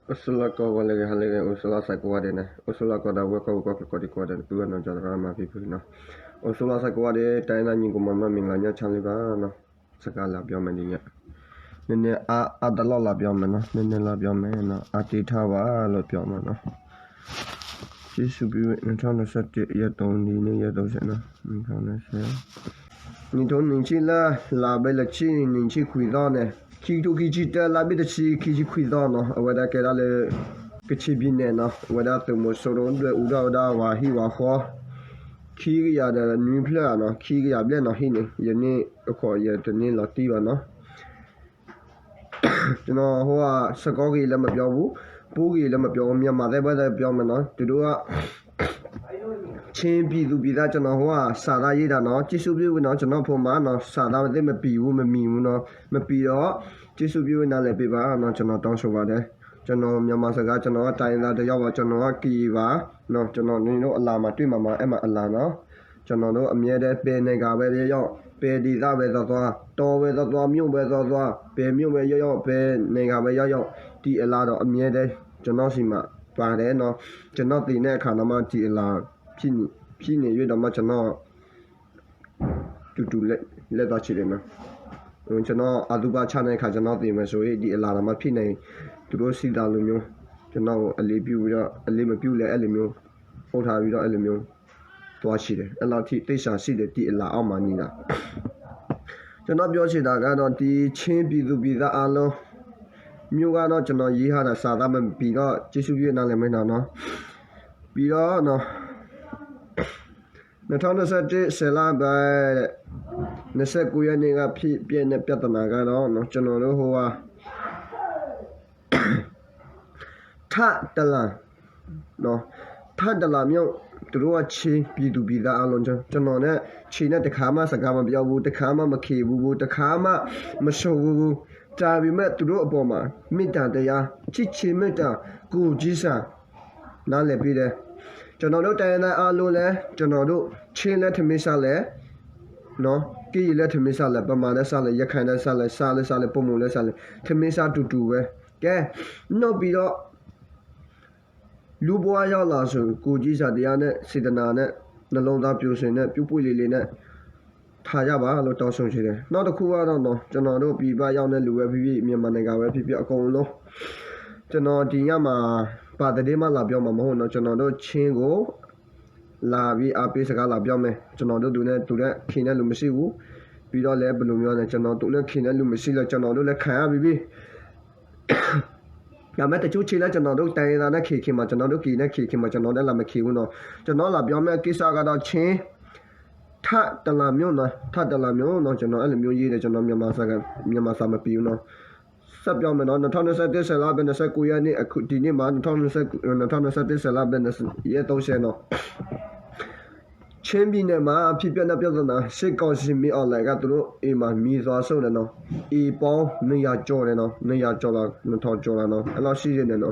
အိၣ်ဆူၣ်လီၤကိးဂၤလၢဂ့ၤ ဟါလၢဂ့ၤ အိၣ်ဆူၣ်လီၤစဲးကိးဂၤဒဲးန့ၣ် အိၣ်ဆူၣ်လီၤကိးဒီးဝဲၢ်ကိးဂၤ ကီၢ်ချၢကိးဒံကိးဒဲး ပုၢ်ဝဲၢ်နီၢ်ကၠီတရၣ်မၤဖံဖုနီၤ, အိၣ်ဆူၣ်လီၤစဲးကိးဂၤဒဲး တၢ်အဲၣ်နၢ်ညီကိးမံၤမံၤ မ့ၢ်ဂ့ၤလၢညါဆါလံဘၣ်နီၤ, စကၤလၢပျီမဲာ်ဒ်ညါ, နန့ၣ်အါအါတလီၢ်လၢပျီမဲာ်နီၤ, နန့ၣ်လၢပျီမဲာ်နီၤ အါတ့ထါဘၣ်လၢပျီမဲာ်နီၤ, စံးဆူၣ်ပဝဲ နထီၣ်နဆၢတ့ ယဲၢ်သိနံၤန့ၣ် ယဲၢ်သိစဲးနီၤ, နထီၣ်နဆၢ နံၣ်ထိနံၣ်ဆံလၢ လါဘဲလၢဆံ နံၣ်ဆံခွံသီန့ၣ် ခံကထိခံဆံတၢ လါဘ့ၣ်တဆံ ခံဆံခွံသီနီၤ, အဝဲဒၣ်ကဲဒၣ်လၢ ကခ့ၣ်ဘံၣ်နဲၣ်နီၤ, အဝဲဒၣ်သုးမီၤစိရိၤဒွဲၣ်အူထီၣ်ဝဲဒၣ်ဝၤဟံၣ်ဝၤဃီ ခံကယၤဒီးနွံဖျၢၣ်နီၤ, ခံကယၤဘျဲၣ်နီၤဟံၣ်န့ၣ်, ယန့ၢ်အခီၣ်ယတန့ၢ်လီၤတံၢ်ဘၣ်နီၤ ကျွန်တော်ဟိုက စကောကရင်လည်းမပြောဘူး, ပိုးကရင်လည်းမပြောဘူး, မြန်မာသ့ၣ်ဘက်သ့ၣ်ပြောမယ်နော်, သူတို့က ချင်းပြည်သူပြည်သား ကျွန်တော်ဟိုက စာသားရေးတာနော်, ကျေးဇူးပြုနော်, ကျွန်တော့်ဖိမှာနော်, စာသားသ့ၣ်မပံၤဘူး, မမံၤဘူးနော်, မပံၤတော့ ကျေးဇူးပြုနားလည်ပေးပါနော်, ကျွန်တော်တောင်းဆိုပါတယ်, ကျွန်တော်မြန်မာစကား ကျွန်တော်ကတိုင်းရင်းသားတစ်ယောက်ပါ, ကျွန်တော်ကကရင်ပါနော်, ကျွန်တော်တို့အလာမှာတွေ့မှာပါ, အဲ့မှာအလာနော်. ကျွန်တော်တို့အမြဲတမ်းပဲနေကပဲရောက်ရောက်, ပဲဒေသပဲသွားသွား, တောပဲသွားသွား, မြို့ပဲသွားသွား, ပဲမြို့ပဲရောက်ရောက်, ပဲနေကပဲရောက်ရောက်, ဒီအလာတော့အမြဲတမ်းကျွန်တော်ဆီမှာပါတယ်နော်, ကျွန်တော်သေတဲ့အခါတော့မှ ဒီအလာဖြစ်နေ, ဖြစ်နေ၍တော့မှ ကျွန်တော်တူတူလဲလဲသွားချင်တယ်နော်. ကျွန်တော်အသုဘချတဲ့အခါ ကျွန်တော်သေမယ်ဆိုရင် ဒီအလာတော့မှဖြစ်နေ, သူတို့စီသားလိုမျိုး, ကျွန်တော်ကိုအလေးပြုပြီးတော့ အလေးမပြုလဲအဲ့လိုမျိုး, အုပ်ထားပြီးတော့အဲ့လိုမျိုး သွားချင်တယ်, အဲ့လောက်ထိသစ္စာရှိတယ်, ဒီအလာအောက်မှာနေတာ. ကျွန်တော်ပြောချင်တာကတော့ ဒီချင်းပြည်သူပြည်သားအားလုံး, မြို့ကတော့ကျွန်တော်ရေးထားတာ စာသားမပြီးတော့ ကျေးဇူးပြုနားလည်မယ်နော်. ပြီးတော့နော်, နှစ်ထောင့်နှစ်ဆယ့်တစ် ဆယ်လပိုင်း နှစ်ဆယ့်ကိုးရက်နေ့က ဖြစ်ပျက်တဲ့ပြဿနာကတော့နော်, ကျွန်တော်တို့ဟိုဟာ ထတလန်, နော်, ထတလန်မြို့, သူတို့ကချင်းပြည်သူပြည်သားအားလုံး, ကျွန်တော်နဲ့ချင်းနဲ့တစ်ခါမှစကားမပြောဘူး, တစ်ခါမှမခင်ဘူးဘူး, တစ်ခါမှမဆုံဘူးဘူး, ဒါပေမဲ့သူတို့အပေါ်မှာ မေတ္တာတရား, ချစ်ခြင်းမေတ္တာ, ကိုယ်ချင်းစာ နားလည်ပေးတယ်. ကျွန်တော်တို့တိုင်းရင်းသားအားလုံးလည်း ကျွန်တော်တို့ချင်းလည်းထမင်းစားတယ်, နော်, ကရင်လည်းထမင်းစားတယ်, ဗမာလည်းစားတယ်, ရခိုင်လည်းစားတယ်, စားလည်းစားတယ်, ဗန်းမော်လည်းစားတယ်, ထမင်းစားတူတူပဲ. ကဲ, နောက်ပြီးတော့ လူဘဝရောက်လာဆို ကိုယ်ချင်းစာတရားနဲ့ စေတနာနဲ့ နှလုံးသားပျော်ရွှင်နဲ့ ပျော်ပျော်လည်လည်နဲ့ ထားကြပါလို့ တောင်းဆိုချင်တယ်. နောက်တစ်ခုကတော့နော်, ကျွန်တော်တို့ပြည်ပရောက်နေလူပဲဖြစ်ဖြစ်, မြန်မာနိုင်ငံပဲဖြစ်ဖြစ်, အကုန်လုံး, ကျွန်တော်ဒီညမှာ ဘာသတင်းမှလာပြောမှာမဟုတ်နော်, ကျွန်တော်တို့ချင်းကို လာပြီးအားပေးစကားလာပြောမယ်, ကျွန်တော်တို့သူနဲ့သူနဲ့ခင်တဲ့လူမရှိဘူး, ပြီးတော့လည်းဘယ်လိုမျိုးလဲ, ကျွန်တော်သူနဲ့ခင်တဲ့လူမရှိလို့ ကျွန်တော်တို့လည်းခံရပြီးပြီ. ဒါပေမဲ့တချို့ချင်းလည်း ကျွန်တော်တို့တိုင်းရင်းသားနဲ့ခင်ခင်မှာ, ကျွန်တော်တို့ကရင်နဲ့ခင်ခင်မှာ, ကျွန်တော်လည်းလာမခင်ဘူးနော်. ကျွန်တော်လာပြောမယ့်ကိစ္စကတော့ချင်း ထတလန်မြို့နော်, ထတလန်မြို့နော်, ကျွန်တော်အဲ့လိုမျိုးရေးတယ်, ကျွန်တော်မြန်မာစာက မြန်မာစာမပြီးဘူးနော်. ဆက်ပြောမယ်နော်, နှစ်ထောင့်နှစ်ဆယ့်တစ် ဆယ်လပိုင်း နှစ်ဆယ့်ကိုးရက်နေ့, အခုဒီနေ့မှာ နှစ်ထောင့်နှစ်ဆယ့်, နှစ်ထောင့်နှစ်ဆယ့်တစ် ဆယ်လပိုင်း ရက်သုံးဆယ်နော်. ချင်းပြည်နယ်မှာဖြစ်ပျက်တဲ့ပြဿနာ, စစ်ကောင်စီမင်းအောင်လှိုင်ကသူတို့အိမ်မှာမီးသွားရှို့တယ်နော်, အိမ်ပေါင်းနှစ်ရာကျော်တယ်နော်, နှစ်ရာကျော်လား, နှစ်ထောင်ကျော်လားနော်, အဲ့လောက်ရှိတယ်နော်. ဒါ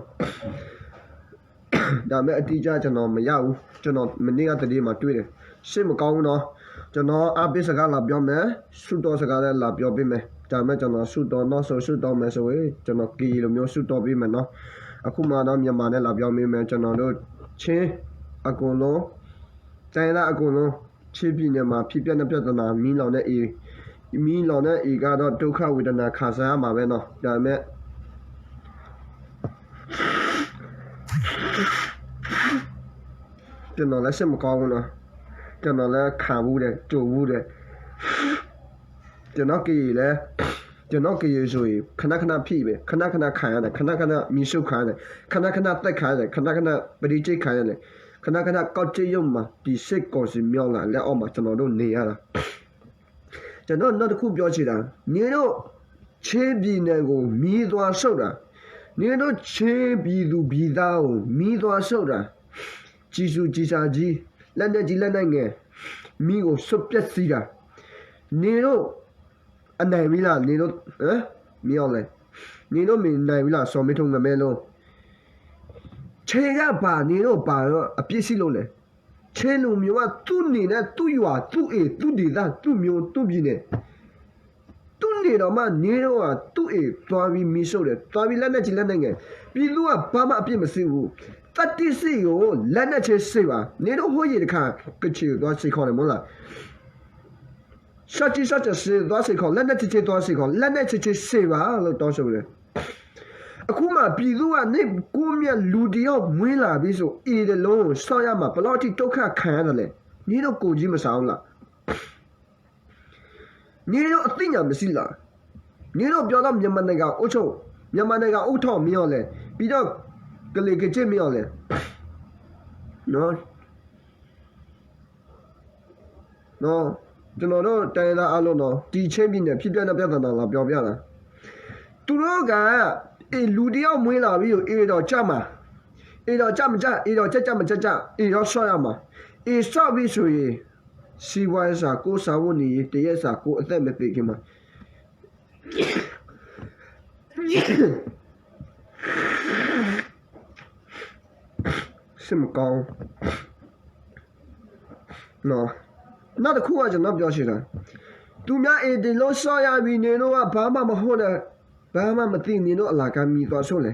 ပေမဲ့အတိအကျကျွန်တော်မရဘူး, ကျွန်တော်မနေ့ကသတင်းမှာတွေ့တယ်, စိတ်မကောင်းဘူးနော်. ကျွန်တော်အားပေးစကားလာပြောမယ်, ဆုတောင်းစကားလည်းလာပြောပေးမယ်, ဒါပေမဲ့ကျွန်တော်ဆုတောင်း, နောက်ဆုံးဆုတောင်းမယ်ဆိုရင် ကျွန်တော်ကရင်လိုမျိုးဆုတောင်းပေးမယ်နော်. အခုမှတော့မြန်မာနဲ့လာပြောပေးမယ်, ကျွန်တော်တို့ချင်းအကုန်လုံး, တိုင်းရင်းသားအကုန်လုံး, ချင်းပြည်နယ်မှာဖြစ်ပျက်တဲ့ပြဿနာ, မီးလောင်တဲ့အိမ်, မီးလောင်တဲ့အိမ်ကတော့ဒုက္ခဝေဒနာခံစားရမှာပဲနော်, ဒါပေမဲ့ ကျွန်တော်လည်းစိတ်မကောင်းဘူးနော်, ကျွန်တော်လည်းခံဘူးတယ်, ကြုံဘူးတယ်. ကျွန်တော်ကရင်လည်း, ကျွန်တော်ကရင်ဆိုရင် ခဏခဏဖြစ်ပဲ, ခဏခဏခံရတယ်, ခဏခဏမီးရှို့ခံရတယ်, ခဏခဏသတ်ခံရတယ်, ခဏခဏပရိတ်ခံရတယ်, ခဏခဏကောက်ကျစ်ရုံမှာ ဒီစစ်ကောင်စီမင်းအောင်လှိုင်လက်အောက်မှာ ကျွန်တော်တို့နေရတာ. ကျွန်တော်နောက်တစ်ခုပြောချင်တာ, နင်တို့ချင်းပြည်နယ်ကိုမီးသွားရှို့တာ, နင်တို့ချင်းပြည်သူပြည်သားကိုမီးသွားရှို့တာ, ကျည်ဆံကျည်ဆံကြီး, လက်နက်ကြီးလက်နက်ငယ်, မီးကိုရှို့ပျက်စီးတာ, နင်တို့ အနိုင်ပြီလား, နင်တို့, ဟမ်, မင်းအောင်လှိုင်, နင်တို့မင်းနိုင်ပြီလား, ဇော်မင်းထွန်း ငမဲလို့. ချင်းကဘာနင်တို့ဘာအပြစ်ရှိလို့လဲ. ချင်းလူမျိုးကသူ့နေနဲ့သူ့ရွာ, သူ့အိမ်, သူ့ဒေသ, သူ့မြို့, သူ့ပြည်နယ်, သူ့ တ့ၢ်ဒီးမး နင်တို့က သူ့အိမ် သွားပြီး မီးရှို့တယ်, သွားပြီး လက်နက်ကြီး လက်နက်ငယ်, ပြည်သူက ဘာမှ အပြစ်မရှိဘူး, သတ္တိရှိကို လက်နက်ကြီး ရှိပါ, နင်တို့ ဟိုးယင်တခါ ကချင်ကို သွားစိမ်ခေါ်တယ် မဟုတ်လား, ရှော့ကြီး ရှော့ကြီး ရှိသွားစိမ်ခေါ်, လက်နက်ကြီးကြီး သွားစိမ်ခေါ်, လက်နက်ကြီးကြီး ရှိပါလို့ တောင်းဆိုတယ်. အခုမှ ပြည်သူက နှစ် ကိုယ့်မျက် လူတစ်ယောက် မွေးလာပြီဆို အိမ်တစ်လုံး ဆောက်ရမှာ ဘယ်လောက်ထိ ဒုက္ခခံရတယ်လဲ. နင်တို့ ကိုယ်ချင်းမစာဘူးလား. နင်တို့ အသိဉာဏ် မရှိလား. နင်တို့ ပြောတော့ မြန်မာနိုင်ငံ အုပ်ချုပ်, မြန်မာနိုင်ငံ ဥက္ကဋ္ဌ မင်းအောင်လှိုင်, ပြီးတော့ ကလေးကချင် မင်းအောင်လှိုင်, နော်. နော်, ကျွန်တော်တို့ တိုင်းရင်းသား အားလုံးနော်, ဒီချင်းပြည်နယ် ဖြစ်ပျက်တဲ့ ပြဿနာ လာပြောပြတာ. သူတို့က အေး လူတစ်ယောက် မွေးလာပြီဆို အိမ်တော့ ကျမှာ, အိမ်တော့ ကျမကျ, အိမ်တော့ ကျကျမကျကျ, အိမ်တော့ ဆောက်ရမှာ, အိမ်ဆောက်ပြီဆိုရင် စီးပွားရေးစ ကိုယ့်စားဝတ်နေရေး, တစ်ရက်စ ကိုယ့်အသက်မသေခင်မှာ စစ်မကောင်း. နော်, နောက်တစ်ခုက ကျွန်တော်ပြောချင်တာ, သူများအိမ်တစ်လုံး ဆောက်ရပြီး နင်တို့က ဘာမှမဟုတ်တဲ့ ဘာမှမသိ နင်တို့ အလကား မီးသွားရှို့လဲ.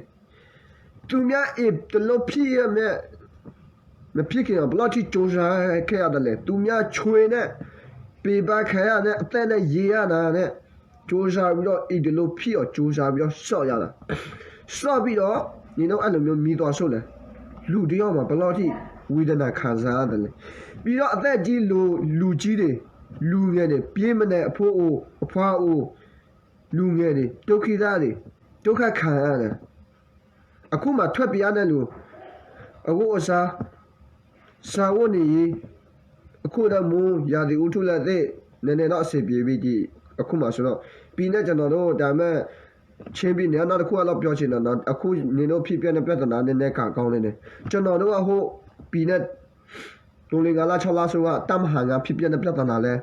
သူများအိမ်တစ်လုံး ဖြစ်ရမယ်, မဖြစ်ခင်အောင် ဘယ်လောက်ထိ ကြိုးစားခဲ့ရတယ်လဲ. သူများချွေးနဲ့ ပင်ပန်းခံရတဲ့ အသက်နဲ့ ရေရတာနဲ့ ကြိုးစားပြီးတော့ အိမ်တစ်လုံး ဖြစ်အောင် ကြိုးစားပြီးတော့ ဆောက်ရတာ. ဆောက်ပြီးတော့ နင်တို့ အဲ့လိုမျိုး မီးသွားရှို့လဲ. လူတစ်ယောက်မှာ ဘယ်လောက်ထိ ဝေဒနာ ခံစားရတယ်လဲ. ပြီးတော့ အသက်ကြီး လူ, လူကြီးတွေ, လူငယ်တွေ, ပြေးမနေ အဖိုးအို, အဖွားအို, လူငယ်တွေ, ဒုက္ခိတတွေ, ဒုက္ခခံရတယ်. အခုမှ ထွက်ပြေးရတဲ့လူ, အဝတ်အစား, စားဝတ်နေရေး, အခုတော့ မိုးရာသီ ဦးထုတ်လတ်သစ် နည်းနည်းတော့ အဆင်ပြေပြီ ဒီအခုမှဆိုတော့. ပြီးနဲ့ ကျွန်တော်တို့ ဒါပေမဲ့ ချင်းပြည်နယ်က နောက်တစ်ခု အဲ့လိုပြောချင်တာနော်, အခု နင်တို့ ဖြစ်ပျက်တဲ့ ပြဿနာ နည်းနည်း ကံကောင်းနေတယ်. ကျွန်တော်တို့က ဟို ပြည်နဲ့ သုံးလေးငါးလ ခြောက်လ ဆိုက တပ်မဟာငါး ဖြစ်ပျက်တဲ့ ပြဿနာလဲ,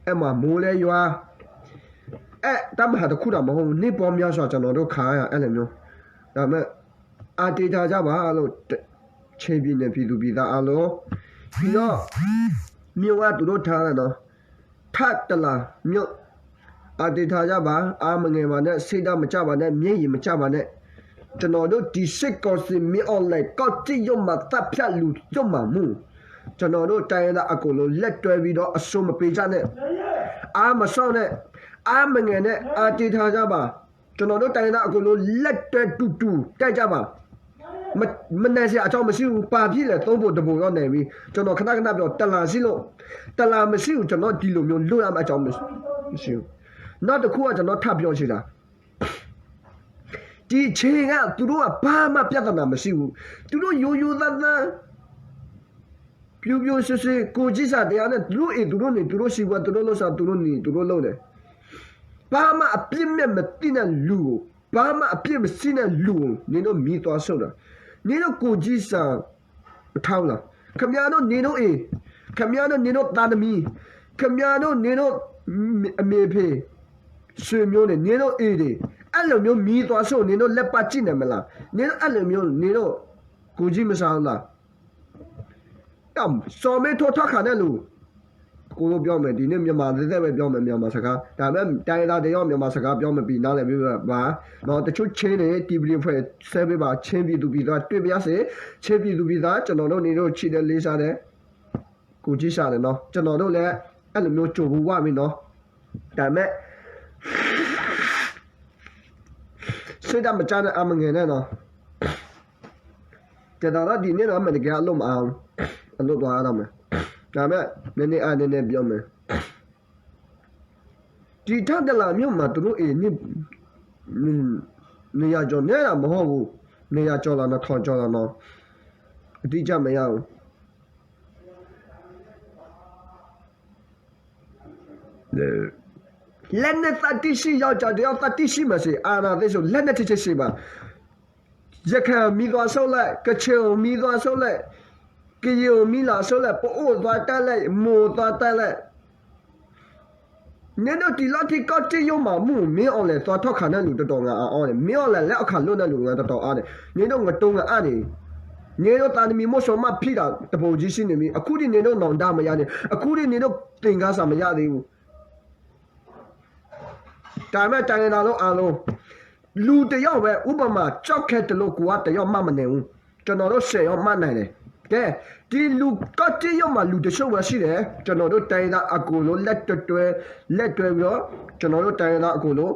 အဲ့မှာ မိုးလဲရွာ, အဲ့ တပ်မဟာတစ်ခုတောင် မဟုတ်ဘူး, နှစ်ပေါင်းများစွာ ကျွန်တော်တို့ ခံရတာ အဲ့လိုမျိုး. ဒါပေမဲ့ အားတင်းထားကြပါလို့ ချင်းပြည်နယ် ပြည်သူပြည်သား အားလုံး. ပြီးတော့ မြို့က သူတို့ ထားတယ်နော်, ထပ်တလာမြို့, အားတင်းထားကြပါ, အားမငယ်ပါနဲ့, စိတ်ဓာတ်မကျပါနဲ့, မျက်ရည်မကျပါနဲ့. ကျွန်တော်တို့ ဒီစစ်ကောင်စီ မင်းအောင်လှိုင် ကောက်ကျစ်ယုတ်မာ သတ်ဖြတ်လူယုတ်မာမှု, ကျွန်တော်တို့ တိုင်းရင်းသား အကုန်လုံး လက်တွဲပြီးတော့ အရှုံးမပေးကြနဲ့, အားမလျှော့နဲ့, အားမငယ်နဲ့, အားတင်းထားကြပါ. ကျွန်တော်တို့ တိုင်းရင်းသား အကုန်လုံး လက်တွဲတူတူ တိုက်ကြပါ. မ, မနိုင်စရာ အကြောင်းမရှိဘူး. ဘာဖြစ်လဲ, သုံးပုံတစ်ပုံတော့ နိုင်ပြီ. ကျွန်တော် ခဏခဏ ပြော, တလာရှိလို့, တလာမရှိဘူး. ကျွန်တော် ဒီလိုမျိုး လုပ်ရမယ့် အကြောင်းမရှိဘူး. နောက်တစ်ခုက ကျွန်တော် ထပ်ပြောချင်တာ, ဒီချင်းက သူတို့က ဘာမှ ပြဿနာ မရှိဘူး. သူတို့ ရိုးရိုးသားသား ပျော်ပျော်ရွှင်ရွှင် ကိုယ်ချင်းစာတရားနဲ့ သူတို့အိမ် သူတို့နေ, သူတို့စီးပွား, သူတို့လုပ်စား, သူတို့နေ, သူတို့လုပ်တယ်. ဘာမှ အပြစ်မဲ့ မသိတဲ့လူကို, ဘာမှ အပြစ်မရှိတဲ့လူကို နင်တို့ မီးသွားရှို့တာ. နင်တို့ ကိုယ်ချင်းစာ မထားဘူးလား. ခင်ဗျားတို့ နင်တို့အိမ်, ခင်ဗျားတို့ နင်တို့ သားသမီး, ခင်ဗျားတို့ နင်တို့ အမေဖေ ဆွေမျိုးတွေ, နင်တို့အိမ်တွေ အဲ့လိုမျိုး မီးသွားရှို့, နင်တို့ လက်ပတ်ကြည့်နိုင်မလား. နင်တို့ အဲ့လိုမျိုး နင်တို့ ကိုယ်ချင်းမစာဘူးလား. စော်မင်းထွန်း ထောက်ခံတဲ့လူ, ကိုယ်လိုပြောမယ်, ဒီနေ့ မြန်မာသက်သက်ပဲ ပြောမယ်, မြန်မာစကား. ဒါပေမဲ့ တိုင်းရင်းသားတွေရော မြန်မာစကား ပြောမပြီး နားလည်ပေးပါ. နော်, တချို့ ချင်းတွေ တီဗီ အဖွဲ့ ဆဲပေးပါ, ချင်းပြည်သူပြည်သား တွေ့ပါရစေ, ချင်းပြည်သူပြည်သား, ကျွန်တော်တို့ နင်တို့ ချစ်တယ် လေးစားတယ်, ကိုယ်ချင်းစာတယ်နော်. ကျွန်တော်တို့လည်း အဲ့လိုမျိုး ကြိုဘူးဝပြီနော်. ဒါပေမဲ့ စိတ်ဓာတ်မကျနဲ့ အားမငယ်နဲ့နော်. ကျွန်တော်တော့ ဒီနေ့တော့ အမှန်တကယ် အလုပ်မအားဘူး, အလုပ်သွားရတော့မယ်. ဒါပေမဲ့ နည်းနည်းအား နည်းနည်းပြောမယ်. ဒီထပ်တလာမြို့မှာ သူတို့အိမ် နှစ်, နှစ်ရာကျော် နည်းတာ မဟုတ်ဘူး, နှစ်ရာကျော်လားနော်, ထောင်ကျော်လားနော်, အတိအကျမရဘူး. လက်နက် သတ္တိရှိ ယောက်ျားတစ်ယောက် သတ္တိရှိမယ်ဆိုရင် အာဏာသိမ်းဆို လက်နက်ချစ်ချစ်ရှိပါ. ရခိုင်ကို မီးသွားရှို့လိုက်, ကချင်ကို မီးသွားရှို့လိုက်, ကရင်ကို မီးလာရှို့လိုက်, ပအိုဝ်း သွားတိုက်လိုက်, မွန် သွားတိုက်လိုက်. နင်တို့ ဒီလောက်ထိ ကောက်ကျစ်ယုတ်မာမှုကို မင်းအောင်လှိုင် သွားထောက်ခံတဲ့လူ တော်တော်များများ အါအါတယ်. မင်းအောင်လှိုင် လက်အောက်ခံ လုပ်တဲ့လူ ငါ တော်တော်အားတယ်. နင်တို့ ငတုံး ငအါတယ်. နင်တို့ သားသမီး မုဆိုးမဖြစ်တာ တစ်ပုံကြီး ရှိနေပြီ. အခုထိ နင်တို့ နောင်တ မရသေး. အခုထိ နင်တို့ သင်ခန်းစာ မရသေးဘူး. တၢ်မ့ၢ်တၢ်န့ၣ်တၢ်လိၤအလိၤ, လူတယီၣ်ဝဲ ဥပမာ ကျောက်ခဲတလုံးကွာ တယီၣ်မးမနုၤအူ, ကျွန်တော်တို့ ဆယ်ယောက်မးနိုင်တယ်. ကဲ, ဒီလူကီၢ်တယီၣ်မးလူတချို့ဝဲရှိတယ်, ကျွန်တော်တို့ တိုင်းရင်းသားအကုန်လုံး လက်တွဲ, လက်တွဲပြီးတော့ ကျွန်တော်တို့ တိုင်းရင်းသားအကုန်လုံး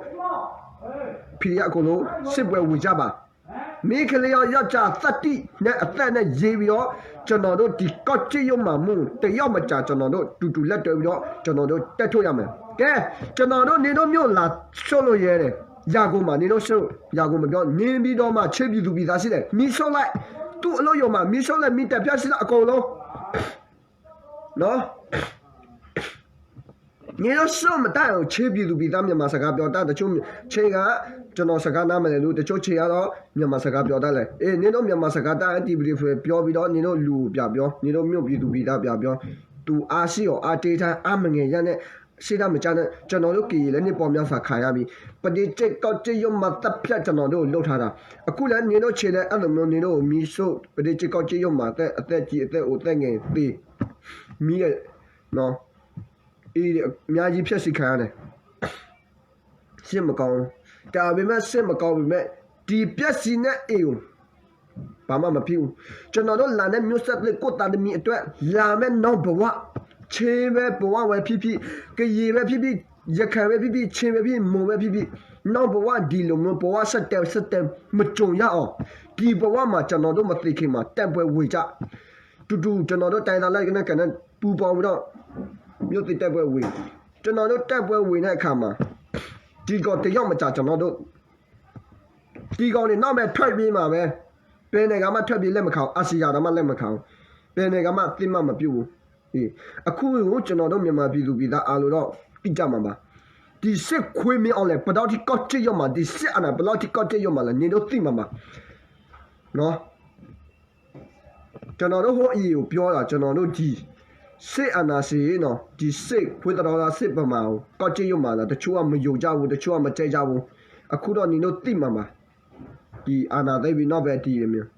PDF အကုန်လုံး စစ်ပွဲဝင်ကြပါ. မင်းကလေးရော ယောက်ျားသတ္တိနဲ့အသက်နဲ့ရေးပြီးတော့ ကျွန်တော်တို့ဒီကော့ကရိတ်မြို့မှာ မူတယောက်မကျန် ကျွန်တော်တို့တူတူလက်တွဲပြီးတော့ ကျွန်တော်တို့တိုက်ထုတ်ရမယ်. ကဲ, ကျွန်တော်တို့နေတို့မြို့လာရှို့လို့ရဲတယ်. ရန်ကုန်မှာနေတို့ရှို့, ရန်ကုန်မှာပြော, နေပြည်တော်မှာ ချင်းပြည်သူပြည်သားရှိတယ်. မီးရှို့လိုက်, သူ့အလုပ်ရုံမှာ မီးရှို့လိုက်, မီးတဖျက်ရှိလိုက်, အကုန်လုံး နော်. နေတို့ရှို့မတတ်အောင် ချင်းပြည်သူပြည်သား မြန်မာစကားပြောတတ်, တချို့ချင်းက ကျွန်တော်စကားနားမလည်လို့ တချို့ချင်းကတော့ မြန်မာစကားပြောတတ်လဲ. အေး, နေတို့မြန်မာစကားတတ် တီပရီဖရယ်ပြောပြီးတော့ နေတို့လူပြပြော, နေတို့မြို့ပြည်သူပြည်သားပြပြော, သူအားရှိအောင် အားတင်းထား, အားမငယ်ရနဲ့, စိတ်ဓာတ်မကျနဲ့, ကျွန်တော်တို့ကရင်လည်း နှစ်ပေါင်းများစွာခံရပြီ. ပဒိက့ကော့ကရိတ်မြို့မှာ သတ်ဖြတ် ကျွန်တော်တို့လုပ်ထားတာ. အခုလည်း နေတို့ချင်းလည်း အဲ့လိုမျိုး နေတို့ကို မီးရှို့, ပဒိက့ကော့ကရိတ်မြို့မှာ အသက်, အသက်ကြီး, အသက်အို, အသက်ငယ်သေ, မီး, နော်, အများကြီးဖျက်ဆီးခံရတယ်. စစ်မကောင်းဘူး. ဒါပေမဲ့ စစ်မကောင်းပေမဲ့ ဒီပျက်စီးတဲ့အိမ်ကို ဘာမှမဖြစ်ဘူး. ကျွန်တော်တို့လာတဲ့မျိုးဆက်သစ် ကိုယ့်သားသမီးအတွက် လာမယ့်နောက်ဘဝ, ချင်းပဲဘဝပဲဖြစ်ဖြစ်, ကရင်ပဲဖြစ်ဖြစ်, ရခိုင်ပဲဖြစ်ဖြစ်, ချင်းပဲဖြစ်ဖြစ်, မွန်ပဲဖြစ်ဖြစ်, နောက်ဘဝဒီလိုမျိုးဘဝဆက်တန်းဆက်တန်းမကြုံရအောင်, ဒီဘဝမှာကျွန်တော်တို့မသေခင်မှာ တိုက်ပွဲဝင်ကြ. တူတူ ကျွန်တော်တို့တိုင်းရင်းသားလက်နက်ကိုင်နဲ့ ပူးပေါင်းပြီးတော့ မြို့သစ်တိုက်ပွဲဝင်. ကျွန်တော်တို့တိုက်ပွဲဝင်တဲ့အခါမှာ ဒီကောင်တယောက်မကျန် ကျွန်တော်တို့, ဒီကောင်တွေနောက်ပဲထွက်ပြေးမှာပဲ. ဘယ်နေရာမှထွက်ပြေးလက်မခံဘူး. အာဆီယံတောင်မှလက်မခံဘူး. ဘယ်နေရာမှအသိမှတ်မပြုဘူး. အခုကျွန်တော်တို့မြန်မာပြည်သူပြည်သားအားလုံးတော့သိကြမှာပါ. ဒီစစ်ခွေးမင်းအောင်လှိုင် ဘယ်လောက်ထိကောက်ကျစ်ရောက်မှာ, ဒီစစ်အာဏာ ဘယ်လောက်ထိကောက်ကျစ်ရောက်မှာလဲ နင်တို့သိမှာပါ. နော်. ကျွန်တော်တို့ဟိုအရင်ကိုပြောတာ, ကျွန်တော်တို့ဒီစစ်အာဏာရှင် နော်, ဒီစစ်ခွေးသတ္တဝါစစ်ဗမာကို ကောက်ကျစ်ရောက်မှာလား, တချို့ကမယုံကြဘူး, တချို့ကမကြိုက်ကြဘူး. အခုတော့နင်တို့သိမှာပါ. ဒီအာဏာသိမ်းပြီးနောက်ပိုင်း ဒီလိုမျိုး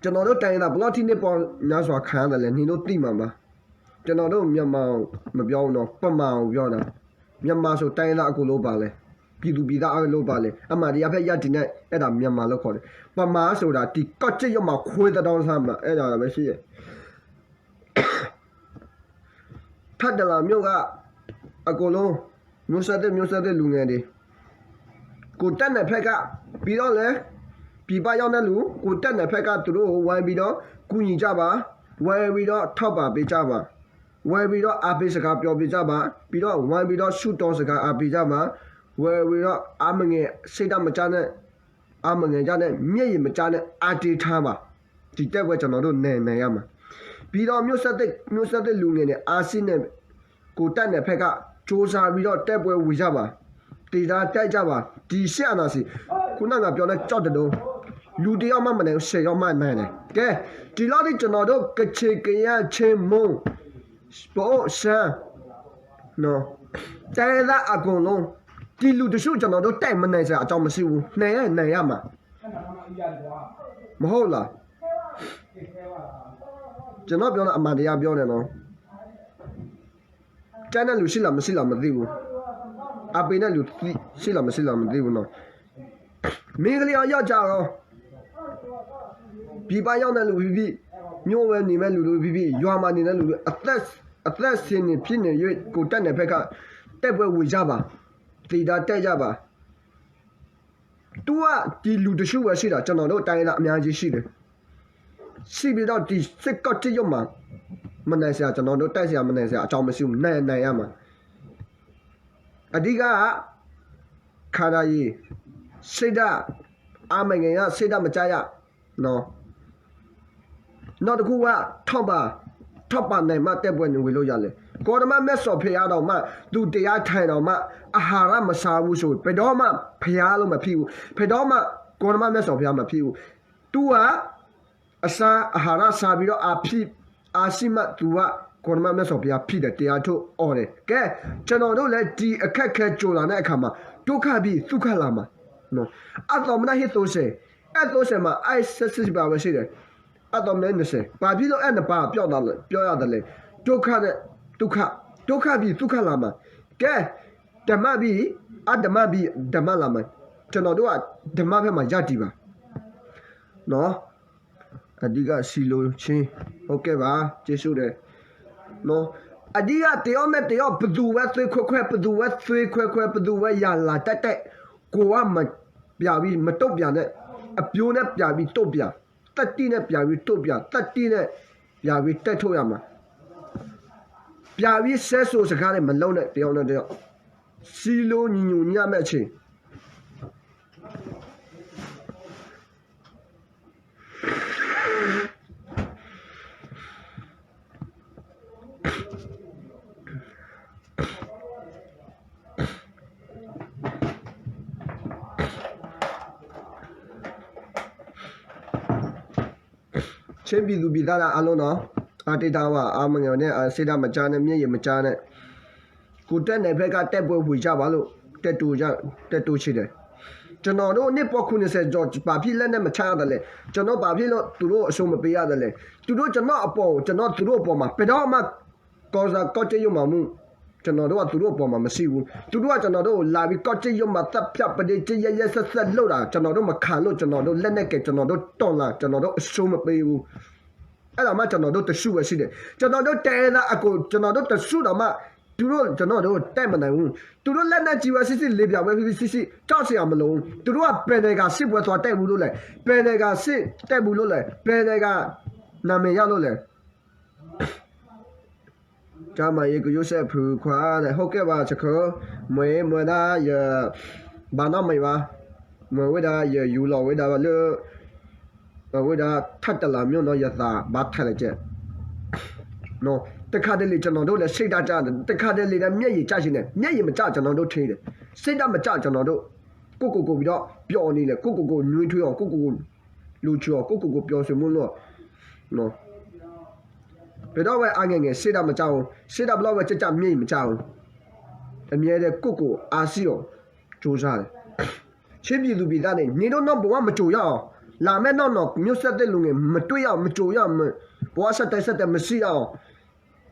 ကျွန်တော်တို့တိုင်းရင်းသား ဘယ်လောက်ထိနှစ်ပေါင်းများစွာခံရတယ်လဲ နင်တို့သိမှာပါ. ကျွန်တော်တို့မြန်မာကိုမပြောဘူးနော်, ဗမာကိုပြောတာ. မြန်မာဆိုတိုင်းရင်းသားအကုန်လုံးပါတယ်. ပြည်သူပြည်သားအားလုံးပါတယ်. အမှန်တရားဖက်ရပ်တည်တဲ့ အဲ့ဒါမြန်မာလို့ခေါ်တယ်. ဗမာဆိုတာ ဒီကောက်ကျစ်ရောက်မှာ ခွေးသတ္တဝါစားမှာ, အဲ့ဒါပဲရှိတယ်. ထပ်တလာမြို့က အကုန်လုံး မျိုးဆက်သစ် မျိုးဆက်သစ်လူငယ်တွေ ကိုယ်တတ်နိုင်ဖက်က ပြီးတော့လဲ ပြည်ပရောက်တဲ့လူ ကိုယ်တတ်နိုင်ဖက်က သူတို့ကိုဝိုင်းပြီးတော့ ကူညီကြပါ, ဝိုင်းပြီးတော့ ထောက်ပံ့ပေးကြပါ, ဝိုင်းပြီးတော့ အားပေးစကားပြောပေးကြပါ, ပြီးတော့ ဝိုင်းပြီးတော့ ဆုတောင်းစကားအားပေးကြပါ, ဝိုင်းပြီးတော့ အားမငယ် စိတ်ဓာတ်မကျနဲ့ အားမငယ်ကျနဲ့ မျက်ရည်မကျနဲ့ အားတင်းထားပါ. ဒီတိုက်ပွဲကျွန်တော်တို့နိုင်နိုင်ရမှာ. ပြီးတော့ မျိုးဆက်သစ် မျိုးဆက်သစ်လူငယ်တွေ အားရှိနဲ့ ကိုယ်တတ်နိုင်ဖက်က ကြိုးစားပြီးတော့ တိုက်ပွဲဝင်ကြပါ. တည်တားတိုက်ကြပါ. ဒီစစ်အာဏာရှင် ခုနကပြောတဲ့ ကျောက်တလုံး လူတစ်ယောက်မှမနိုင်ဘူး, ဆယ်ယောက်မှနိုင်တယ်. ကဲ, ဒီလောက်ထိကျွန်တော်တို့ ကချင်, ကရင်, ချင်း, မွန်, ပအိုဝ်, ရှမ်း, နော်, တိုင်းရင်းသားအကုန်လုံး ဒီလူတစု ကျွန်တော်တို့ တိုက်မနိုင်စရာအကြောင်းမရှိဘူး. နိုင်ရ, နိုင်ရမှာ. မဟုတ်လား? ကျွန်တော်ပြောတာ အမှန်တရားပြောနေနော်. ကြိုက်တဲ့လူရှိလားမရှိလားမသိဘူး. အားပေးတဲ့လူရှိလားမရှိလားမသိဘူးနော်. မိန်းကလေးရော ယောက်ျားရော, ပြည်ပရောက်တဲ့လူဖြစ်ဖြစ်, မြို့ဝဲနေမဲ့လူဖြစ်ဖြစ်, ရွာမှာနေတဲ့လူတွေ, အသက်, အသက်ရှင်နေဖြစ်နေ၍ ကိုယ်တတ်နိုင်ဖက်က တိုက်ပွဲဝင်ကြပါ. တည်တားတိုက်ကြပါ. သူကဒီလူတစုပဲရှိတာ, ကျွန်တော်တို့တိုင်းရင်းသားအများကြီးရှိတယ်. ရှိပြီးတော့ ဒီစစ်ကောက်ကျစ်ရုံမှာ မနိုင်စရာ, ကျွန်တော်တို့တိုက်စရာမနိုင်စရာအကြောင်းမရှိဘူး. နိုင်, နိုင်ရမှာ. အဓိကက ခန္ဓာရည်, စိတ်ဓာတ်, အားမငယ်ရ, စိတ်ဓာတ်မကျရ, နော်. နောက်တစ်ခုက ထောက်ပံ့, ထောက်ပံ့နိုင်မှ တိုက်ပွဲဝင်လို့ရတယ်. ကိုယ်တော်မြတ်စွာဘုရားတောင်မှ သူတရားထိုင်တောင်မှ အာဟာရမစားဘူးဆိုရင် ဘယ်တော့မှဘုရားလို့မဖြစ်ဘူး. ဘယ်တော့မှ ကိုယ်တော်မြတ်စွာဘုရားမဖြစ်ဘူး. သူက အစား, အာဟာရစားပြီးတော့ အားဖြည့်, အားရှိမှ သူက ကိုယ်တော်မြတ်စွာဘုရားဖြစ်တယ်, တရားထုတ်အော်တယ်. ကဲ, ကျွန်တော်တို့လည်း ဒီအခက်အခဲကြုံလာတဲ့အခါမှာ ဒုက္ခပြီးသုခလာမှာ. နော်. အဲ့တော့မနက်ဟိတ်သိုးဆယ်, အဲ့သိုးဆယ်မှာ အဲ့ဆယ့်ဆယ့်ပါပဲရှိတယ်. အဲ့တော့မနက်နှစ်ဆယ်, ဘာဖြစ်လို့အဲ့နှစ်ပါးပြောတာလဲ, ပြောရတယ်လဲ. ဒုက္ခနဲ့သုခ, ဒုက္ခပြီးသုခလာမှာ. ကဲ, ဓမ္မဘီ အဓမ္မဘီ ဓမ္မလာမး ကျွန်တော်တို့က ဓမ္မဘက်မှာ ရပ်တည်ပါနော် အဓိက စည်းလုံးခြင်း ဟုတ်ကဲ့ပါ ကျေးဇူးတယ်နော် အဓိက တယောက်နဲ့တယောက် ဘယ်သူပဲ သွေးခွဲခွဲ ဘယ်သူပဲ သွေးခွဲခွဲ ဘယ်သူပဲ ရန်လာတိုက်တိုက် ကိုယ်က မပြန်ပြီး မတုံ့ပြန်နဲ့ အပြိုနဲ့ ပြန်ပြီး တုံ့ပြန် သတ္တိနဲ့ ပြန်ပြီး တုံ့ပြန် သတ္တိနဲ့ ပြန်ပြီး တိုက်ထုတ်ရမှာ ပြန်ပြီး ဆဲဆိုစကားတွေ မလုပ်နဲ့ တယောက်နဲ့တယောက် စည်းလုံးညီညွတ်ရမယ့်အချိန် ချင်းပြည်သူပြည်သားများအားလုံးနော် အားတင်းထားပါ အားမငယ်ပါနဲ့ စိတ်ဓာတ်မကျနဲ့ မျက်ရည်မကျနဲ့ ကိုယ်တက်နယ်ဖက်က တိုက်ပွဲဝင်ကြပါလို့ တိုက်တိုးကြ တိုက်တိုးချင်တယ် ကျွန်တော်တို့ နှစ်ပေါင်း ခုနှစ်ဆယ် ကျော် ဘာဖြစ်လက်နက်မချရသလဲ ကျွန်တော် ဘာဖြစ်လို့ သူတို့ အရှုံးမပေးရသလဲ သူတို့ ကျွန်တော့်အပေါ်ကို ကျွန်တော် သူတို့အပေါ်မှာ ဘယ်တော့မှ ကောင်းစား ကောင်းကျိတ်ယုတ်မာမှု ကျွန်တော်တို့က သူတို့အပေါ်မှာ မရှိဘူး။ သူတို့က ကျွန်တော်တို့ကို လာပြီး ကောင်းကျိတ်ယုတ်မာ သတ်ဖြတ် ပစ်ကျိတ် ရက်ရက်စက်စက် လုပ်တာ ကျွန်တော်တို့ မခံလို့ ကျွန်တော်တို့ လက်နက်ကိုင် ကျွန်တော်တို့ တော်လှန် ကျွန်တော်တို့ အရှုံးမပေးဘူး။ အဲ့ဒါမှ ကျွန်တော်တို့ တစ်စုပဲရှိတယ်။ ကျွန်တော်တို့ တိုင်းရင်းသားအကုန် ကျွန်တော်တို့ တစ်စုတောင်မှ သူတို့ ကျွန်တော်တို့ တိုက်မနိုင်ဘူး။ သူတို့ လက်နက်ကြီးပဲ ရှိရှိ လေပြောင်ပဲ ရှိရှိ ကြောက်စရာမလိုဘူး။ သူတို့က ဘယ်နိုင်ငံ စစ်ပွဲသွားတိုက်ဘူးလို့လဲ။ ဘယ်နိုင်ငံ စစ်တိုက်ဘူးလို့လဲ။ ဘယ်နိုင်ငံ နာမည်ရလို့လဲ။ ကျန်းမာရေး ကရုစဲ့ဖုခွါတဲ့ ဟုတ်ကဲ့ပါ ချခု မွေမွေဒါ ယ ဘာနောက်မွေပါ မွေဝဲဒါ ယယူၤလီၤဝဲဒါလၢ အဝဲဒၣ် ထပ်တလာမျိုးနော် ယသးဘါထဲလဲၣ်ကဲ နော် တခါတလေ ကျွန်တော်တို့လည်း စိတ်ဓာတ်ကျတယ် တခါတလေလည်း မျက်ရည်ကျချင်တယ် မျက်ရည်မကျ ကျွန်တော်တို့ ထင်တယ် စိတ်ဓာတ်မကျ ကျွန်တော်တို့ ကိုယ့်ကိုယ်ကိုယ်ပြီးတော့ ပျော်နေတယ် ကိုယ့်ကိုယ်ကိုယ် နွေးထွေးအောင် ကိုယ့်ကိုယ်ကိုယ် လူချော် ကိုယ့်ကိုယ်ကိုယ် ပျော်ရွှင်မှုလို့ နော် ဘယ်တော့ပဲ အားငယ်ငယ် စိတ်ဓာတ်မကျဘူး စိတ်ဓာတ်ဘယ်လောက်ပဲ ကျကျ မျက်ရည်မကျဘူး အမြဲတမ်း ကိုယ့်ကိုယ် အားရှိအောင် ကြိုးစားတယ် ချင်းပြည်သူပြည်သားတွေ နေတို့နောက်ဘဝ မကြုံရအောင် လာမယ့်နောက်နော် မျိုးဆက်သစ်လူငယ် မတွေ့ရအောင် မကြုံရအောင် မ- ဘဝဆက်တိုင်းဆက်တိုင်း မရှိရအောင်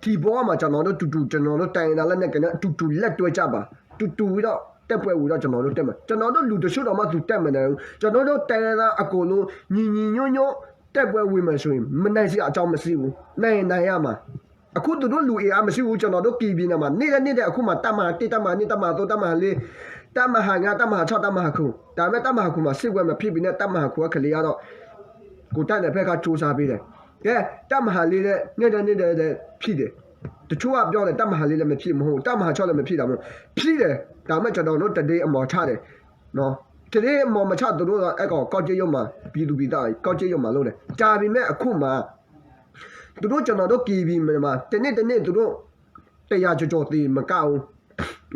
ဒီဘဝမှာ ကျွန်တော်တို့ တူတူ ကျွန်တော်တို့ တိုင်းရင်းသားလက်နက်ကိုင်နဲ့ အတူတူ လက်တွဲကြပါ တူတူပြီးတော့ တိုက်ပွဲဝင်တော့ ကျွန်တော်တို့ တက်မယ် ကျွန်တော်တို့ လူတချို့တောင်မှ သူတက်မနိုင်ဘူး ကျွန်တော်တို့ တိုင်းရင်းသား အကုန်လုံး ညီညီညွတ်ညွတ် တိုက်ပွဲဝင်မယ်ဆိုရင် မနိုင်စရာအကြောင်းမရှိဘူး နိုင်ရင်နိုင်ရမှာ အခုသူတို့လူအင်အားမရှိဘူး ကျွန်တော်တို့ကရင်ပြည်နယ်မှာ နေ့တိုင်းနေ့တိုင်းအခုမှ တပ်မဟာတစ် တပ်မဟာနှစ် တပ်မဟာသုံး တပ်မဟာလေး တပ်မဟာငါး တပ်မဟာခြောက် တပ်မဟာခုနစ် ဒါပေမဲ့ တပ်မဟာခုနစ်မှာ စစ်ပွဲမဖြစ်ပေမဲ့ တပ်မဟာခုနစ်ကလေးကတော့ ကိုယ်တပ်နဲ့ဖက်က စူးစမ်းပေးတယ် ကဲ တပ်မဟာလေးလည်း နေ့တိုင်းနေ့တိုင်းလည်း ဖြစ်တယ် တချို့ကပြောတယ် တပ်မဟာလေးလည်း မဖြစ် မဟုတ် တပ်မဟာခြောက်လည်း မဖြစ်တာ မဟုတ် ဖြစ်တယ် ဒါပေမဲ့ ကျွန်တော်တို့ တဒ့အမော်ချတယ် နော် တဒ့အမော်မချ သူတို့က အဲ့ကောင် ကော့ကရိတ်မှာ ပြည်သူပြည်သား ကော့ကရိတ်မှာ လုပ်တယ် ဒါပေမဲ့ အခုမှ သူတို့ ကျွန်တော်တို့ ကရင်ပြည်မှာ တနေ့တနေ့ သူတို့ တစ်ရာကျော်ကျော်သေမကဘူး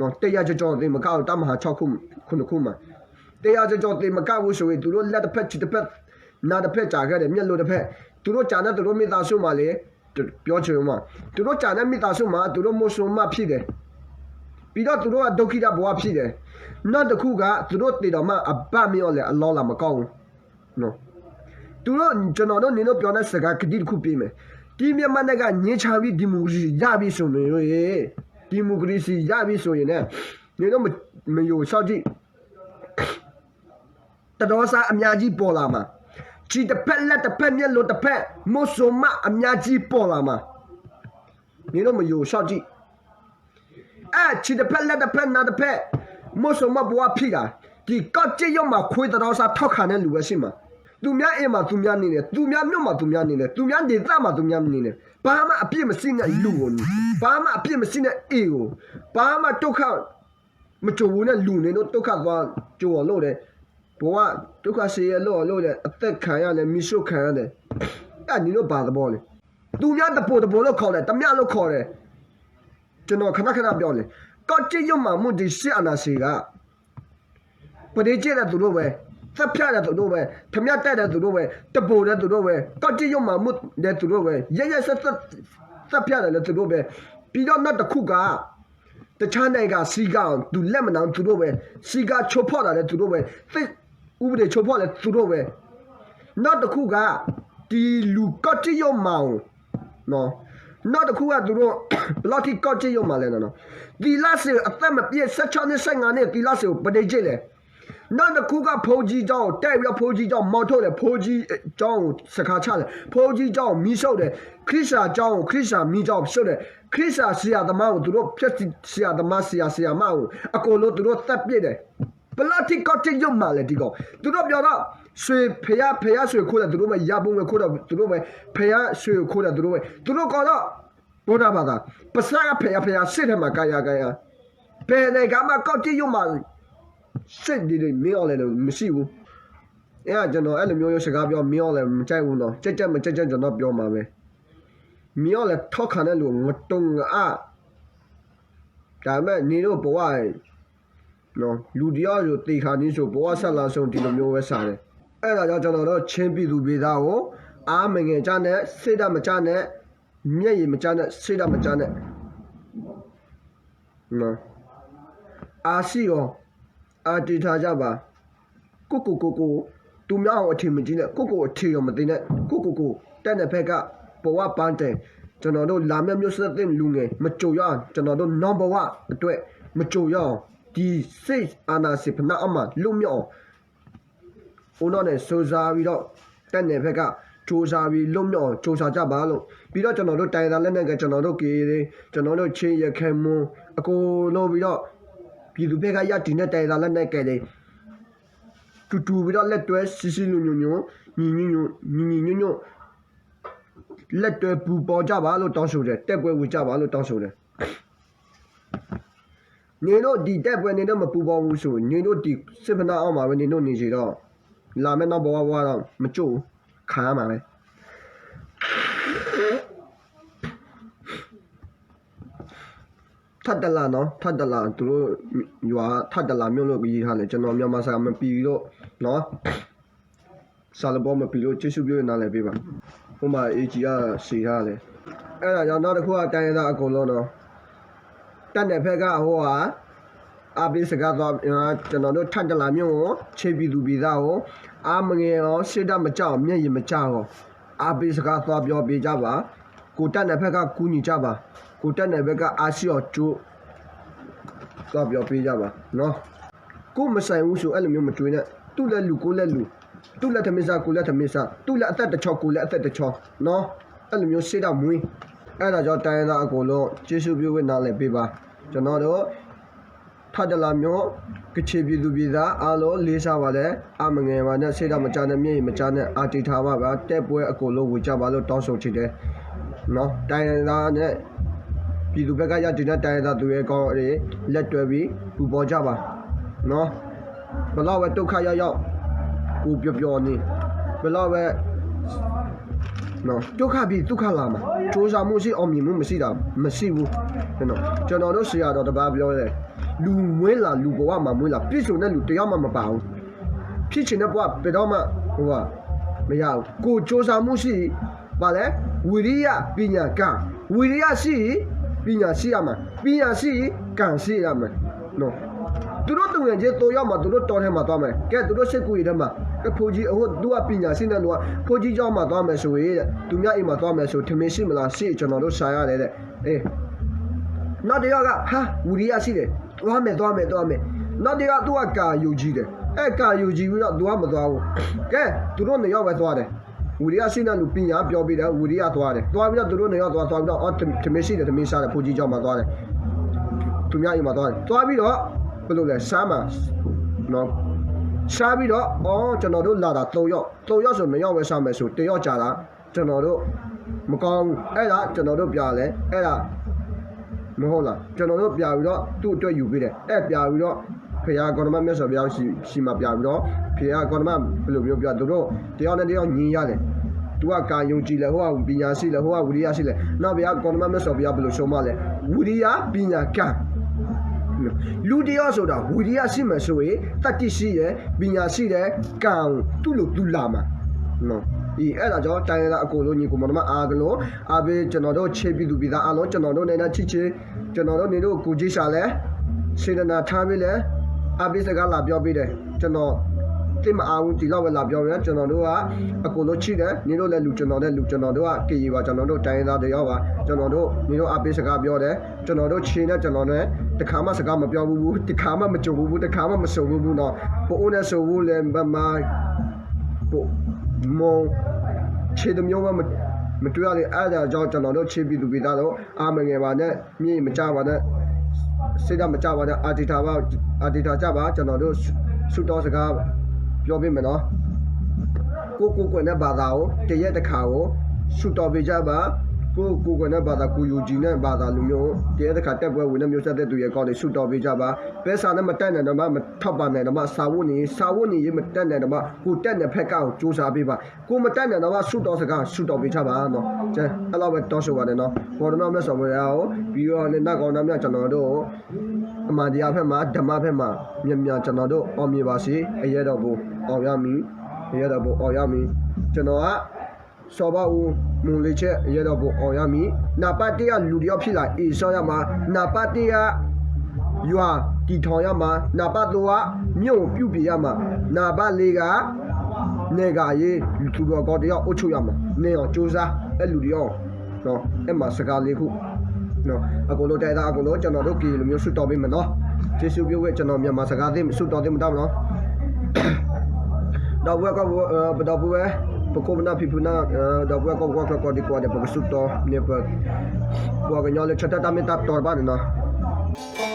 နော် တစ်ရာကျော်ကျော်သေမကဘူး တပ်မဟာခြောက်ခု ခုနှစ်ခုမှာ တစ်ရာကျော်ကျော်သေမကဘူးဆိုရင် သူတို့ လက်တစ်ဖက် ခြေတစ်ဖက် နားတစ်ဖက် ကျခဲ့တယ် မျက်လုံးတစ်ဖက် သူတို့ ကျန်တဲ့ သူတို့ မိသားစုမှာလေ ပြောချင်မှာ သူတို့ ကျန်တဲ့ မိသားစုမှာ သူတို့ မုဆိုးမဖြစ်တယ် ပြီးတော့ သူတို့က ဒုက္ခိတ ဘဝဖြစ်တယ် နောက်တစ်ခုက သူတို့ သေတော့မှ အဘမင်းအောင်လှိုင် အလီုလီၤ မကောင်းဘူး နော် သူတို့ ကျွန်တော်တို့ နင်တို့ ပြောတဲ့ စကား ကတိတစ်ခုပေးမယ် ဒီမြန်မာနိုင်ငံ ငြိမ်းချမ်းပြီး ဒီမိုကရေစီ ရပြီဆိုရင် ဒီမိုကရေစီ ရပြီဆိုရင်နဲ့ နင်တို့ မ- မယိုစောင့်ကြည့် တဒေါစအများကြီးပေါ်လာမှာ ခြေတစ်ဖက် လက်တစ်ဖက် မျက်လုံးတစ်ဖက် မုဆိုးမအများကြီးပေါ်လာမှာ နင်တို့ မယိုစောင့်ကြည့် အဲ ခြေတစ်ဖက် လက်တစ်ဖက် နားတစ်ဖက် မုဆိုးမဘဝဖြစ်တာ ဒီကော့ကရိတ်မှာ ခွေးတဒေါစ ထောက်ခံတဲ့လူပဲရှိမှာ သူများအိမ်မှာ သူများနေတယ် သူများမြို့မှာ သူများနေတယ် သူများဒေသမှာ သူများနေတယ် ဘာမှအပြစ်မရှိတဲ့လူကို ဘာမှအပြစ်မရှိတဲ့အိမ်ကို ဘာမှဒုက္ခမကြုံဘူးတဲ့လူနေတော့ ဒုက္ခသွားကြုံအောင်လုပ်တယ် ဘဝဒုက္ခဆင်းရဲလုပ်အောင်လုပ်တယ် အသတ်ခံရတယ် မီးရှို့ခံရတယ် အဲ နင်တို့ဘာသဘောလဲ သူများတပိုတပိုလို့ခေါ်တယ် တမျှလို့ခေါ်တယ် ကျွန်တော်ခဏခဏပြောတယ် ကော့ကရိတ်မှာ မူဒီစစ်အာဏာရှင်က ပဒေကျတဲ့သူတို့ပဲ သတ်ဖြတ်တဲ့သူတို့ပဲ ထမျက်တက်တဲ့သူတို့ပဲ တပိုတဲ့သူတို့ပဲ ကော့ကရိတ်မှာ မူတဲ့သူတို့ပဲ ရက်ရက်စက်စက် သတ်ဖြတ်တယ်လည်းသူတို့ပဲ ပြီးတော့နောက်တစ်ခုက တခြားနိုင်ငံစည်းကမ်းကို သူလက်မနာသူတို့ပဲ စည်းကမ်းချိုးဖောက်တာလည်းသူတို့ပဲ သစ်ဥပဒေချိုးဖောက်လည်းသူတို့ပဲ နောက်တစ်ခုက ဒီလူကော့ကရိတ်မှာကိုနော် နောက်တစ်ခုက သူတို့ ဘယ်လောက်ထိ ကောက်ကျစ်ရုံမှလဲနော်နော် သီလရှင် အသက်မပြည့် ဆယ့်ခြောက်နှစ် ဆယ့်ငါးနှစ် သီလရှင်ကို ပဒေကျစ်လဲ နောက်တစ်ခုက ဘုန်းကြီးကျောင်းကို တက်ပြီးတော့ ဘုန်းကြီးကျောင်း မောင်းထုတ်တယ်။ ဘုန်းကြီးကျောင်းကို စခန်းချတယ်။ ဘုန်းကြီးကျောင်းကို မီးရှို့တယ်။ ခရစ်ယာန်ကျောင်းကို ခရစ်ယာန်မီးကျောင်း ရှို့တယ်။ ခရစ်ယာန်ဆရာသမားကို သူတို့ ဖျက်ဆီး ဆရာသမား ဆရာ ဆရာမကို အကုန်လုံး သူတို့ သတ်ပစ်တယ်။ ဘယ်လောက်ထိ ကောက်ကျစ်ရုံမှလဲ ဒီကောင်။ သူတို့ပြောတော့ ဆွေဘုရား ဘုရားဆွေခိုးတယ် သူတို့ပဲ။ ရန်ပုံငွေခိုးတယ် သူတို့ပဲ။ ဘုရားဆွေကိုခိုးတယ် သူတို့ပဲ။ သူတို့ကတော့ ဗုဒ္ဓဘာသာ ပါးစပ်က ဘုရား ဘုရား စိတ်ထဲမှာ ကယၤ ကယၤ ဘယ်နိုင်ငံမှာ ကောက်ကျစ်ရုံမှ စိတ်ဒီး မင်းအောင်လှိုင် မရှိဘူး။ အဲဒါ ကျွန်တော် အဲ့လိုမျိုး စကားပြော မင်းအောင်လှိုင် မကြိုက်ဘူးနော်။ ကြိုက်ကြိုက် မကြိုက်ကြိုက် ကျွန်တော် ပြောမှာပဲ။ မင်းအောင်လှိုင် ထောက်ခံတဲ့လူ ငတုံငအါ ဒါပေမဲ့ နင်တို့ဘဝ နော် လူတယောက်ဆို သေခါနီးဆို ဘဝဆလါဆုံး ဒီလိုမျိုးပဲ စတယ်။ အဲ့ဒါကြောင့် ကျွန်တော်တို့ ချင်းပြည်သူပြည်သားကို အားမငယ်ကြနဲ့ စိတ်ဓာတ်မကျနဲ့ မျက်ရည်မကျနဲ့ စိတ်ဓာတ်မကျနဲ့ နော် အားရှိအောင် အားတည်ထားကြပါ။ ကိုယ့်ကိုယ်ကိုယ်ကို သူများကို အထင်မကြီးနဲ့ ကိုယ့်ကိုယ်အထင်ကို မသေးနဲ့ ကိုယ့်ကိုယ်ကိုယ် တက်တဲ့ဘက်က ဘဝပန်းတိုင် ကျွန်တော်တို့ လာမယ့် မျိုးဆက်သစ်လူငယ် မကြုံရအောင် ကျွန်တော်တို့ နောက်ဘဝအတွက် မကြုံရအောင် ဒီစစ်အာဏာရှင်ဖိနှိပ်အောက်မှာ လွတ်မြောက်အောင် ဦးနှောက်နဲ့ ကြိုးစားပြီးတော့ တက်တဲ့ဘက်က ကြိုးစားပြီး လွတ်မြောက်အောင် ကြိုးစားကြပါလို့ ပြီးတော့ ကျွန်တော်တို့ တိုင်းရင်းသားလက်နက်ကိုင် ကျွန်တော်တို့ ကရင် ကျွန်တော်တို့ ချင်း ရခိုင် မွန် အကုန်လုံးပြီးတော့ ပြည်သူ့ဘက်က ရပ်တည်တဲ့ တိုင်းရင်းသားလက်နက်ကိုင်တွေ တူတူပြီးတော့ လက်တွဲ စည်းစည်းညီညီ ညီညီညွတ်ညွတ် လက်တွဲပူးပေါင်းကြပါလို့ တောင်းဆိုတယ်။ တိုက်ပွဲဝင်ကြပါလို့ တောင်းဆိုတယ်။ နင်တို့ ဒီတိုက်ပွဲ နင်တို့ မပူးပေါင်းဘူးဆို နင်တို့ ဒီစစ်ဖိနှိပ်အောက်မှာပဲ နင်တို့ နေစေတော့ လာမယ့် နောက်ဘဝဘဝတော့ မကြုံဘူး။ ခံရမှာပဲ။ ထပ်တလာနော် ထပ်တလာ သူတို့ ရွာ ထပ်တလာမြို့လို့ ရေးထားတယ်။ ကျွန်တော် မြန်မာစာ မပြီလို့နော် စာသဘော မပြီလို့ ကျေးဇူးပြု နားလည်ပေးပါ။ ဟိုမှာ အေးကြီးက စည်ထားတယ်။ အဲ့ဒါကြောင့် နောက်တစ်ခုက တိုင်းရင်းသား အကုန်လုံးနော် တပ်နယ်ဘက်က ဟိုဟာ အားပေးစကားသွား ကျွန်တော်တို့ ထပ်တလာမြို့ကို ချင်းပြည်သူပြည်သားကို အားမငယ်အောင် စိတ်ဓာတ်မကျအောင် မျက်ရည်မကျအောင် အားပေးစကားသွားပြောပေးကြပါ။ ကိုယ်တတ်နိုင်ဘက်က ကူညီကြပါ။ ကိုယ်တတ်နိုင်ဘက်က အားရှိအောင် ကြိုး သွားပြောပေးကြပါနော်။ ကိုယ့်မဆိုင်ဘူးဆို အဲ့လိုမျိုး မတွေးနဲ့။ သူ့လဲလူ ကိုယ့်လဲလူ သူ့လဲထမင်းစား ကိုယ်လဲထမင်းစား သူ့လဲအသက်တစ်ချောင်း ကိုယ်လဲအသက်တစ်ချောင်းနော်။ အဲ့လိုမျိုး စိတ်ဓာတ်မွေး။ အဲ့ဒါကြောင့် တိုင်းရင်းသား အကုန်လုံး ကျေးဇူးပြု နားလည်ပေးပါ။ ကျွန်တော်တို့ ထပ်တလာမျိုး ကချင်ပြည်သူပြည်သား အားလုံး လေးစားပါတယ်။ အားမငယ်ပါနဲ့ စိတ်ဓာတ်မကျနဲ့ မျက်ရည်မကျနဲ့ အားတည်ထားပါ။ တိုက်ပွဲ အကုန်လုံး ဝင်ကြပါလို့ တောင်းဆိုချင်တယ်နော်။ တိုင်းရင်းသားနဲ့ ပြည်သူ့ဘက်က ရပ်တည်တဲ့ တိုင်းရင်းသား သူရဲကောင်းတွေ လက်တွဲပြီး ပူးပေါင်းကြပါနော်။ ဘယ်လောက်ပဲ ဒုက္ခရောက်ရောက် ကိုယ်ပျော်ပျော်နေ၊ ဘယ်လောက်ပဲ နော် ဒုက္ခပြီး သုခလာမှာ ကြိုးစားမှုရှိ အောင်မြင်မှုမရှိတာ မရှိဘူး။ ကျွန်တော်တို့ ဆရာတော်တစ်ပါးပြောတယ် လူမွေးလာ လူဘဝမှာ မွေးလာ ပြည့်စုံတဲ့လူ တစ်ယောက်မှ မပါဘူး။ ဖြစ်ချင်တဲ့ဘဝ ဘယ်တော့မှ ဟိုဟာ မရဘူး။ ကိုယ်ကြိုးစားမှုရှိ ဘာလဲ ဝီရိယ ပညာ ကံ ဝီရိယရှိရင် ပညာရှိရမယ်။ ပညာရှိရင် ကံရှိရမယ်နော်။ သူတို့သူငယ်ချင်း သုံးယောက်မှာ သူတို့တောထဲမှာ သွားမယ်။ ကဲ သူတို့ စစ်ကူတွေထဲမှာ ကဲ ဘုန်းကြီး အခု သူက ပညာရှိနဲ့ လူက ဘုန်းကြီးကျောင်းမှာ သွားမယ်ဆိုရင် သူများအိမ်မှာ သွားမယ်ဆို ထမင်းရှိမလား။ ရှိ ကျွန်တော်တို့ စားရတယ်တဲ့။ အေး နောက်တစ်ယောက်က ဟာ ဝီရိယရှိတယ်။ သွားမယ် သွားမယ် သွားမယ်။ နောက်တစ်ယောက် သူက ကံယုံကြည်တယ်။ အဲ ကံယုံကြည်ပြီးတော့ သူက မသွားဘူး။ ကဲ သူတို့ နှစ်ယောက်ပဲ သွားတယ်။ ဝီရိယရှိတဲ့လူ ပညာပြောပေးတယ်။ ဝီရိယသွားတယ်။ သွားပြီးတော့ သူတို့ နှစ်ယောက် သွား သွားပြီးတော့ အော် ထမင်းရှိတယ်။ ထမင်းစားတယ်။ ဘုန်းကြီးကျောင်းမှာ သွားတယ်။ သူများအိမ်မှာ သွားတယ်။ သွားပြီးတော့ ဘယ်လိုလဲ စားမှာနော်။ စားပြီးတော့ အော် ကျွန်တော်တို့ လာတာ သုံးယောက်။ သုံးယောက်ဆို နှစ်ယောက်ပဲ စားမယ်ဆို တစ်ယောက်ကြာတာ ကျွန်တော်တို့ မကောင်းဘူး။ အဲ့ဒါ ကျွန်တော်တို့ ပြလဲ အဲ့ဒါ မဟုတ်လား။ ကျွန်တော်တို့ ပြပြီးတော့ သူ့အတွက် ယူပေးတယ်။ အဲ့ ပြပြီးတော့ ဘုရား ဂေါတမ မြတ်စွာဘုရား ရှိ ရှိမှ ပြပြီးတော့ ဘုရား ဂေါတမ ဘယ်လိုမျိုး ပြ သူတို့ တစ်ယောက်နဲ့ တစ်ယောက် ငြင်းရတယ်။ သူက ကံယုံကြည်လဲ ဟိုက ပညာရှိလဲ ဟိုက ဝီရိယရှိလဲ။ နောက် ဘုရား ဂေါတမ မြတ်စွာဘုရား ဘယ်လို ဆုံးမလဲ။ ဝီရိယ ပညာ ကံ လူတစ်ယောက်ဆိုတာ ဝီရိယရှိမယ်ဆိုရင် သတ္တိရှိတယ်။ ပညာရှိတယ်။ ကံ သူ့လိုသူလာမှာနော်။ အေး အဲ့ဒါကြောင့် တိုင်းရင်းသား အကုန်လုံး ညီအစ်ကို မောင်နှမ အားလုံး အားပေး ကျွန်တော်တို့ ချင်းပြည်သူပြည်သား အားလုံး ကျွန်တော်တို့နဲ့ ချစ်ချင်း ကျွန်တော်တို့ နေတို့ ကိုယ်ချင်းစာလဲ စေတနာထားပေးလဲ အားပေးစကား လာပြောပေးတယ်။ ကျွန်တော် သိမအါဝံတံလီၢ်ဝဲလၢပျီဝဲ ကျွန်တော်တို့က အကုန်လုံးချစ်တယ် နင်တို့လည်းလူကျွန်တော်လည်းလူ ကျွန်တော်တို့က ကရင်ပါ ကျွန်တော်တို့တိုင်းရင်းသားတစ်ယောက်ပါ ကျွန်တော်တို့ နင်တို့အားပေးစကားပြောတယ် ကျွန်တော်တို့ချင်းနဲ့ ကျွန်တော်နဲ့ တစ်ခါမှစကားမပြောဘူးဘူး တစ်ခါမှမကြုံဘူးဘူး တစ်ခါမှမဆုံဘူးဘူးနော် ပအိုးနဲ့ဆိုဘူးလည်း ဗမာ ပမုံ ခြေတစ်မျိုးမှမ မတွေ့ရတယ် အဲဒါကြောင့် ကျွန်တော်တို့ ချင်းပြည်သူပြည်သားတို့ အားမငယ်ပါနဲ့ မျက်ရည်မကျပါနဲ့ စိတ်ဓာတ်မကျပါနဲ့ အတည်ထားပါ အတည်ထားကြပါ ကျွန်တော်တို့ ဆုတောင်းစကား ပြောပေးမယ်နော် ကိုယ့်ကိုယ်ကွယ်နဲ့ဘာသာကို တရက်တစ်ခါကို ဆုတောင်းပေးကြပါ ကိုယ့်ကိုယ်ကွယ်နဲ့ဘာသာ ကိုယ်ယုံကြည်နဲ့ဘာသာလူမျိုးကို တရက်တစ်ခါ တိုက်ပွဲဝင်တဲ့မျိုးဆက်တဲ့သူရဲ့ကောင်းတွေ ဆုတောင်းပေးကြပါ ပဲစာနဲ့မတတ်နိုင်တော့မှ မထောက်ပံ့နိုင်တော့မှ စာဝတ်နေရေး စာဝတ်နေရေးမတတ်နိုင်တော့မှ ကိုယ်တတ်နိုင်ဖက်ကကို စူးစမ်းပေးပါ ကိုယ်မတတ်နိုင်တော့မှ ဆုတောင်းစကား ဆုတောင်းပေးကြပါနော် အဲလောက်ပဲတောင်းဆိုပါတယ်နော် ကိုယ်တော်မြတ်စွာဘုရားကို ပြီးတော့လည်း နောက်ကောင်းနောက်မြတ် ကျွန်တော်တို့ အမှန်တရားဘက်မှာ ဓမ္မဘက်မှာ မြန်မြန်ကျွန်တော်တို့ အောင်မြင်ပါစေ အရေးတော်ပုံ အောင်ရမည် အရေးတော်ပုံ အောင်ရမည် ကျွန်တော်က စောဘဦး မုံလေးချက် အရေးတော်ပုံ အောင်ရမည် နံပါတ်တစ်က လူတစ်ယောက်ဖြစ်လာ အေးစောရမှာ နံပါတ်တစ်က ရွာတည်ထောင်ရမှာ နံပါတ်သုံးက မြို့ကိုပြုပြင်ရမှာ နံပါတ်လေးက နိုင်ငံရေး သူတော်ကောင်းတစ်ယောက် အုပ်ချုပ်ရမှာ နေအောင်ကြိုးစား အဲလူတစ်ယောက် နော် အဲ့မှာစကားလေးခု နော် အကုန်လုံး တိုင်းရင်းသားအကုန်လုံး ကျွန်တော်တို့ ကရင်လူမျိုး ဆုတောင်းပေးမယ်နော် ကျေးဇူးပြုဝဲ ကျွန်တော် မြန်မာစကားသ့ ဆုတောင်းသ့မတတ်ဘူးနော် ဒီပုၢ်ဝဲၢ်ကီၢ် ပဒီပုၢ်ဝဲၢ် ပခိၣ်ပနၢ်ဖံဖုနၢ် ဒီပုၢ်ဝဲၢ်ကီၢ်ပူၤကီၢ်ချၢကိးဒံကိးဂၤဒဲး ပကဆုတောင်းန့ၢ်ပှၤ ပှၤကညီလၢဆၢထၢၣ်တၢ်မ့ၢ်တၢ်တီတဖၣ်န့ၣ်နော်